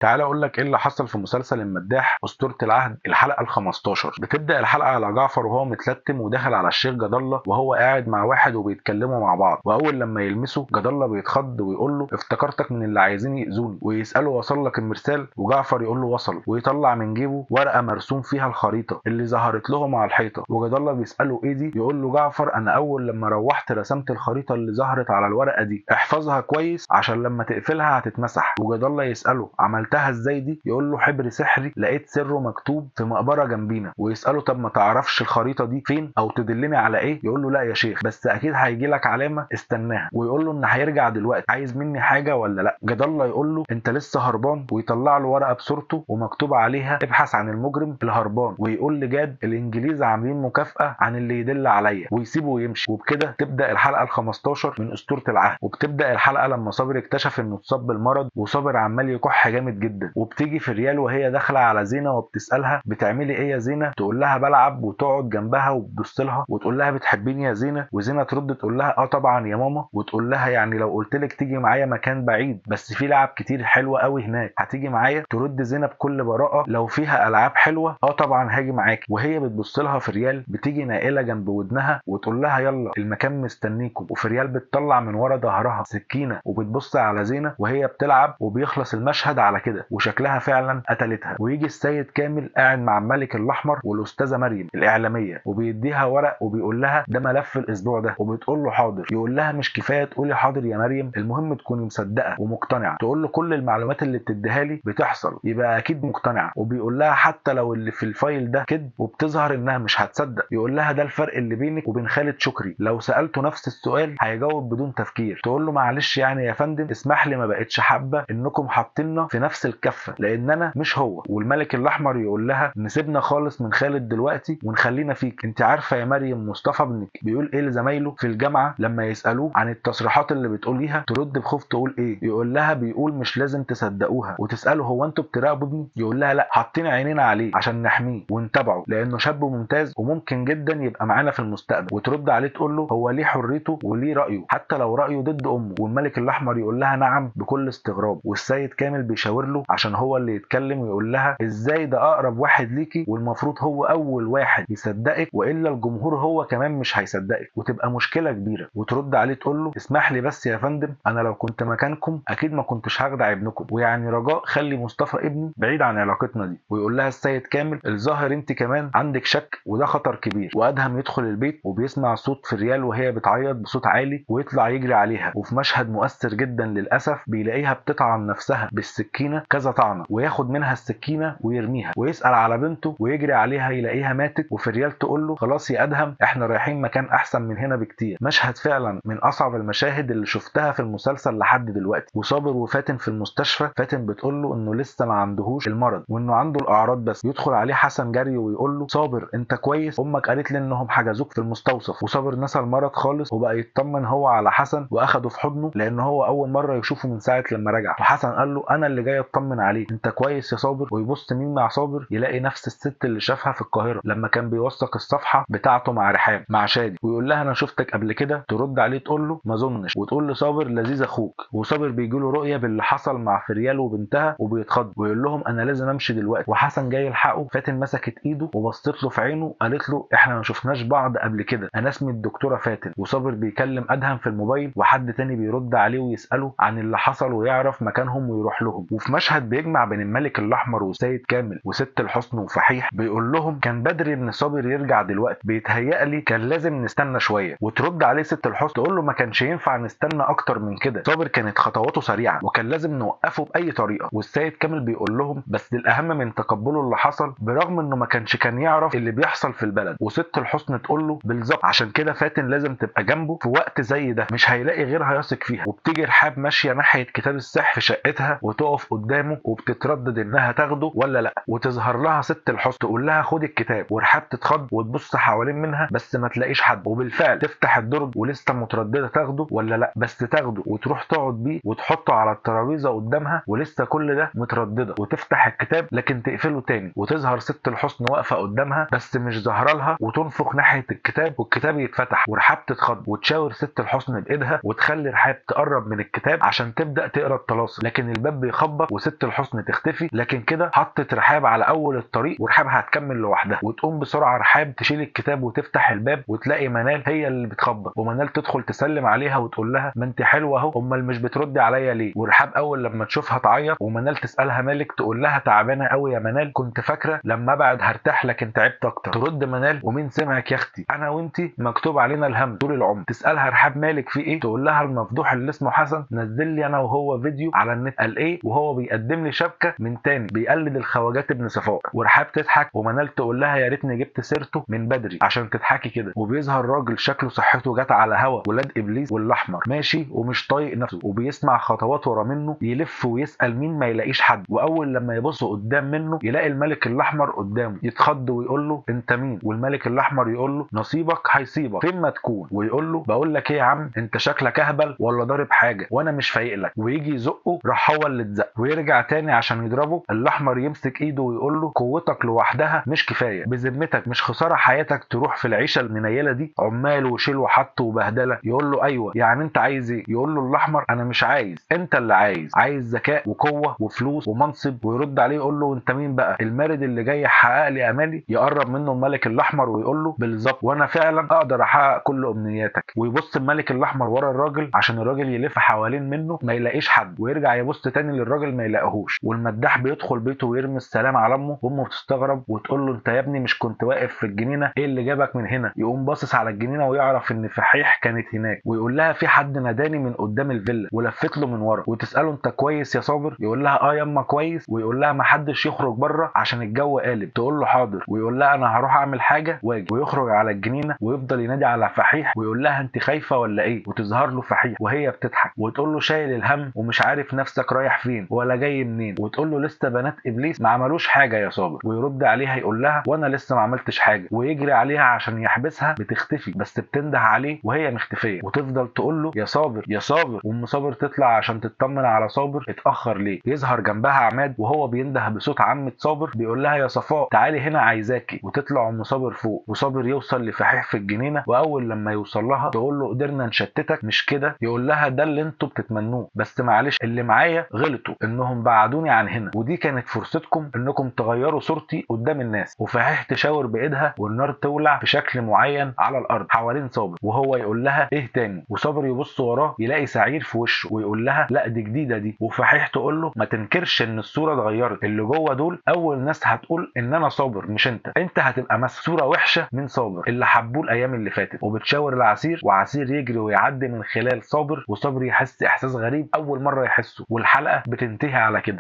تعال اقول لك ايه اللي حصل في مسلسل المداح اسطورة العهد الحلقة ال15. بتبدا الحلقة على جعفر وهو متلتم وداخل على الشيخ جاد الله وهو قاعد مع واحد وبيتكلموا مع بعض، واول لما يلمسه جاد الله بيتخض ويقول له افتكرتك من اللي عايزين يأذوني، ويساله وصل لك المرسال، وجعفر يقول له وصل، ويطلع من جيبه ورقة مرسوم فيها الخريطة اللي ظهرت لهم على الحيطة. وجاد الله بيساله ايه دي؟ يقول له جعفر انا اول لما روحت رسمت الخريطة اللي ظهرت على الورقة دي، احفظها كويس عشان لما تقفلها هتتمسح. وجاد الله يساله عملتها ازاي دي؟ يقول له حبر سحري لقيت سره مكتوب في مقبره جنبينا. ويساله طب ما تعرفش الخريطة دي فين او تدلني على ايه؟ يقول له لا يا شيخ بس اكيد هيجي لك علامة استناها. ويقول له ان هيرجع دلوقتي، عايز مني حاجة ولا لا؟ جاد الله يقول له انت لسه هربان، ويطلع له ورقة بصورته ومكتوب عليها ابحث عن المجرم الهربان، ويقول لجاد الانجليز عاملين مكافاة عن اللي يدل عليا، ويسيبه ويمشي. وبكده تبدا الحلقة ال15 من اسطورة العهد. وبتبدا الحلقة لما صابر اكتشف انه اتصاب بالمرض، وصابر عمال يكح جامد جدا. وبتيجي في ريال وهي داخله على زينة وبتسالها بتعملي ايه يا زينة؟ تقول لها بلعب، وتقعد جنبها وبتبص لها وتقول لها بتحبيني يا زينة؟ وزينه ترد تقول لها اه طبعا يا ماما، وتقول لها يعني لو قلت لك تيجي معايا مكان بعيد بس في لعب كتير حلوة قوي هناك هتيجي معايا؟ ترد زينة بكل براءه لو فيها العاب حلوة اه طبعا هاجي معاكي. وهي بتبص لها في ريال بتيجي نائله جنب ودنها وتقول لها يلا المكان مستنيكم. وفريال بتطلع من ورا ظهرها سكينة وبتبص على زينة وهي بتلعب، وبيخلص المشهد على كده وشكلها فعلا قتلتها. ويجي السيد كامل قاعد مع الملك الاحمر والاستاذه مريم الاعلامية، وبيديها ورق وبيقول لها ده ملف الاسبوع ده، وبتقول له حاضر. يقول لها مش كفاية تقولي حاضر يا مريم، المهم تكوني مصدقه ومقتنعه. تقول له كل المعلومات اللي بتديها لي بتحصل يبقى اكيد مقتنعة. وبيقول لها حتى لو اللي في ال file ده كذب، وبتظهر انها مش هتصدق. يقول لها ده الفرق اللي بينك وبين خالد شكري، لو سالته نفس السؤال هيجاوب بدون تفكير. تقول له معلش يعني يا فندم اسمح لي ما بقتش حابة انكم حاطيننا في نفس الكفة لان انا مش هو. والملك الاحمر يقول لها نسيبنا خالص من خالد دلوقتي ونخلينا فيك، انت عارفه يا مريم مصطفى ابنك بيقول ايه لزمايله في الجامعة لما يسالوه عن التصريحات اللي بتقوليها؟ ترد بخوف تقول ايه؟ يقول لها بيقول مش لازم تصدقوها. وتساله هو انتوا بتراقبوا ابني؟ يقول لها لا حاطين عينينا عليه عشان نحمية ونتابعه لانه شاب ممتاز وممكن جدا يبقى معانا في المستقبل. وترد عليه تقول له هو ليه حريته وليه رايه حتى لو رايه ضد امه. والملك الاحمر يقول لها نعم بكل استغراب. والسيد كامل بيشاور له عشان هو اللي يتكلم ويقول لها ازاي ده اقرب واحد ليكي والمفروض هو اول واحد يصدقك والا الجمهور هو كمان مش هيصدقك وتبقى مشكلة كبيرة. وترد عليه تقول له اسمح لي بس يا فندم انا لو كنت مكانكم اكيد ما كنتش هخدع ابنكم، ويعني رجاء خلي مصطفى ابني بعيد عن علاقتنا دي. ويقول لها السيد كامل الظاهر انت كمان عندك شك وده خطر كبير. وادهم يدخل البيت وبيسمع صوت فريال وهي بتعيط بصوت عالي ويطلع يجري عليها. وفي مشهد مؤثر جدا للاسف بيلاقيها بتطعن نفسها بالسكينة كذا طعنه، وياخد منها السكينة ويرميها ويسال على بنته ويجري عليها يلاقيها ماتت. وفريال تقول له خلاص يا ادهم احنا رايحين مكان احسن من هنا بكتير. مشهد فعلا من اصعب المشاهد اللي شفتها في المسلسل لحد دلوقتي. وصابر وفاتن في المستشفى، فاتن بتقول له انه لسه ما عندهوش المرض وانه عنده الاعراض بس. يدخل عليه حسن جري ويقول له صابر انت كويس؟ امك قالت لي انهم حجزوك في المستوصف. وصابر نسى المرض خالص وبقى يطمن هو على حسن واخده في حضنه لان هو اول مرة يشوفه من ساعة لما رجع. وحسن قال له انا اللي جاي اطمن عليك، انت كويس يا صابر؟ ويبص مين مع صابر يلاقي نفس الست اللي شافها في القاهرة لما كان بيوثق الصفحة بتاعته مع رحاب مع شادي، ويقول لها انا شفتك قبل كده. ترد عليه تقول له ما اظنش، وتقول لصابر لذيذ اخوك. وصابر بيجي له رؤية باللي حصل مع فريال وبنتها وبيتخض ويقول لهم انا لازم امشي دلوقتي. وحسن جاي يلحقه، فاتن مسكت ايده وبصت له في عينه قالت له احنا ما شفناش بعض قبل كده، انا اسمي الدكتورة فاتن. وصابر بيكلم ادهم في الموبايل وحد تاني بيرد عليه ويساله عن اللي حصل ويعرف مكانهم ويروح لهم. وفي مشهد بيجمع بين الملك الاحمر وسيد كامل وست الحسن وفحيح بيقول لهم كان بدري ان صابر يرجع دلوقتي، بيتهيألي كان لازم نستنى شوية. وترد عليه ست الحسن تقول له ما كانش ينفع نستنى اكتر من كده، صابر كانت خطواته سريعة وكان لازم نوقفه باي طريقه. والسيد كامل بيقول لهم بس الاهم من تقبله اللي حصل برغم انه ما كانش كان يعرف اللي بيحصل في البلد. وست الحسن تقول له بالظبط عشان كده فاتن لازم تبقى جنبه في وقت زي ده، مش هيلاقي غيرها يثق فيها. وبتيجي رحاب ماشية ناحية كتاب السحر في شقتها وتقف قدامه وبتتردد انها تاخده ولا لا. وتظهر لها ست الحسن تقول لها خد الكتاب، ورحاب تتخض وتبص حوالين منها بس ما تلاقيش حد. وبالفعل تفتح الدرج ولسه مترددة تاخده ولا لا، بس تاخده وتروح تقعد بيه وتحطه على الترابيزة قدامها ولسه كل ده مترددة. وتفتح الكتاب لكن تقفله تاني، وتظهر ست الحسن واقفة قدامها بس مش ظاهره لها، وتنفخ ناحية الكتاب والكتاب يتفتح. ورحاب تتخض وتشاور ست الحسن بايدها وتخلي رحاب تقرب من الكتاب عشان تبدا تقرا الطلاسم، لكن الباب بيخبط وست الحسن تختفي، لكن كده حطت رحاب على اول الطريق ورحاب هتكمل لوحدها. وتقوم بسرعة رحاب تشيل الكتاب وتفتح الباب وتلاقي منال هي اللي بتخبط، ومنال تدخل تسلم عليها وتقول لها ما انت حلوة اهو، امال مش بتردي عليا ليه؟ ورحاب اول لما تشوفها تعيط، ومنال تسالها مالك، تقول لها تعبانة قوي يا منال، كنت فاكره لما ابعد هرتاح لكن تعبت اكتر. ترد منال ومين سمعك يا اختي، انا وانتي مكتوب علينا الهم طول العمر. تسالها رحاب مالك في ايه؟ تقول لها المفضوح اللي اسمه حسن نزل لي انا وهو فيديو على النت، قال ايه وهو بيقدم لي شبكة من تاني بيقلد الخواجات ابن صفاء. ورحاب تضحك ومنال تقول لها يا ريتني جبت سيرته من بدري عشان تضحكي كده. وبيظهر راجل شكله صحته جت على هوا ولاد ابليس والاحمر ماشي ومش طايق نفسه، وبيسمع خطوات ورا منه، يلف ويسال مين ما يلاقيش حد، واول لما يبص قدام منه يلاقي الملك الاحمر قدامه، يتخض ويقول له انت مين؟ والملك الاحمر يقول له نصيبك هيصيبك فين ما تكون، ويقول له بقول لك ايه يا عم، انت شكلك اهبل ولا ضارب حاجة وانا مش فايق لك. ويجي يزقه راح هو اللي اتزق، ويرجع تاني عشان يضربه، الاحمر يمسك ايده ويقول له قوتك لوحدها مش كفاية، بذمتك مش خسارة حياتك تروح في العيشة المنيله دي، عمال وشيل وحط وبهدله. يقول له ايوه يعني انت عايز ايه؟ يقول له الاحمر انا مش عايز، انت اللي عايز، عايز ذكاء وقوه وفلوس ومنصب. ويرد عليه يقول له انت مين بقى؟ المارد اللي جاي يحقق لي امالي. يقرب منه الملك الاحمر ويقول له بالظبط، وانا فعلا اقدر احقق كل امنياتك. ويبص الملك الاحمر ورا الراجل عشان الراجل يلف حوالين منه ما يلاقيش حد، ويرجع يبص تاني للراجل ما يلاقيهوش. والمداح بيدخل بيته ويرمي السلام على امه، وامه بتستغرب وتقول له انت يا ابني مش كنت واقف في الجنينة، ايه اللي جابك من هنا؟ يقوم باصص على الجنينة ويعرف ان فحيح كانت هناك، ويقول لها في حد ناداني من قدام الفيلا، ولفت له من ورا. وتساله انت كويس يا صابر؟ يقول لها اه يما كويس. ويقول لها ما حدش يخرج بره عشان الجو قالب. تقول له حاضر. ويقول لها انا هروح اعمل حاجة واجي. ويخرج على الجنينة ويفضل ينادي على فحيح ويقول لها انت خايفة ولا ايه؟ وتظهر له فحيح وهي بتضحك وتقول له شايل الهم ومش عارف نفسك رايح فين ولا جاي منين، وتقول له لسه بنات ابليس ما عملوش حاجة يا صابر. ويرد عليها يقول لها وانا لسه ما عملتش حاجة، ويجري عليها عشان يحبسها، بتختفي بس بتنده عليه وهي مختفيه، وتفضل تقول له يا صابر يا صابر. وام صابر تطلع عشان تطمن على صابر اتاخر ليه. يظهر جنبها عماد وهو بينده بصوت عمه صابر بيقول لها يا صفاء تعالي هنا عايزاكي. وتطلع ام صابر فوق، وصابر يوصل لفحيح في الجنينة، واول لما يوصل لها تقول له قدرنا نشتتك مش كده؟ يقول لها ده اللي انتوا بتتمنوه، بس معلش اللي معايا غلطوا انهم بعدوني عن هنا، ودي كانت فرصتكم انكم تغيروا صورتي قدام الناس. وفحيح تشاور بايدها والنار تولع في شكل معين على الارض حوالين صابر، وهو يقول لها ايه تاني؟ وصابر يبص وراه يلاقي سعير في وشه ويقول لها لا دي جديدة دي. وفحيح تقول له ما تنكرش ان الصورة اتغيرت، اللي جوه دول اول ناس هتقول ان انا صابر مش انت، انت هتبقى صوره وحشة من صابر اللي حبوه الايام اللي فاتت. وبتشاور العسير، وعسير يجري ويعدي من خلال صابر، وصابر يحس احساس غريب اول مرة يحسه. والحلقة بتنتهي على كده.